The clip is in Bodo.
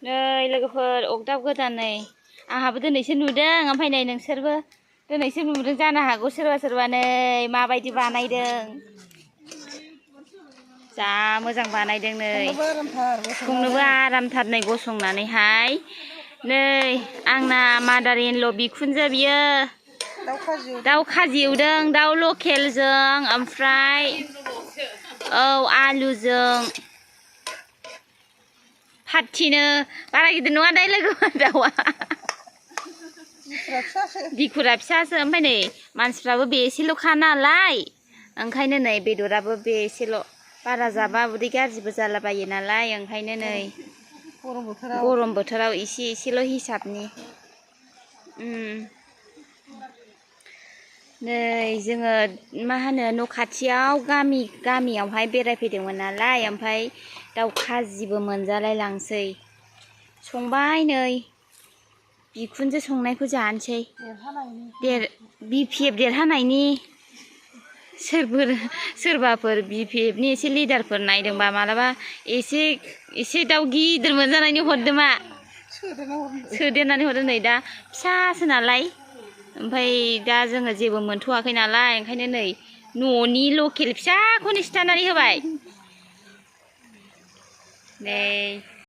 नै लोगोफोर अगदाब गोदान नै आंहाबो दिनैसो नुदों ओमफ्राय नै नोंसोरबो दिनैसो नुदों जानो हागौ सोरबा सोरबा नै माबायदि बानायदों जा मोजां बानायदों नै संनोबो आरामथार नै गसंनानैहाय नै आंना मादार इन ल बिखुनजो बियो दाउ खाजि एवदों दाउ लकेलजों ओमफ्राय औ आलुजों फाथिनो बारा गिदिर नङा दे लोगोफोर दाउआ बिखुरा फिसासो ओमफ्राय नै मानसिफ्राबो बेसेल'खा नालाय ओंखायनो नै बेदराबो बेसेल' बारा जाबा उदै गाज्रिबो जालाबायो नालाय ओंखायनो नै गरम बोथोराव एसे एसेल' हिसाबनि नै जोङो मा होनो न' खाथियाव गामियावहाय बेरायफैदोंमोन नालाय ओमफ्राय दाउ खाजिबो मोनजालाय लांसै संबाय नै बिखुनजो संनायखौ जानोसै BPF देरहानायनि सोरबाफोर BPFनि एसे लिडारफोर नायदोंबा मालाबा एसे दाउ गिदिर मोनजानायनि हरदो मा सोदेरनानै हरदो नै दा फिसासो नालाय ओमफ्राय दा जोङो जेबो मोनथ'वाखै नालाय ओंखायनो नै न'नि लकेल फिसाखौनो सिथारनानै होबाय नै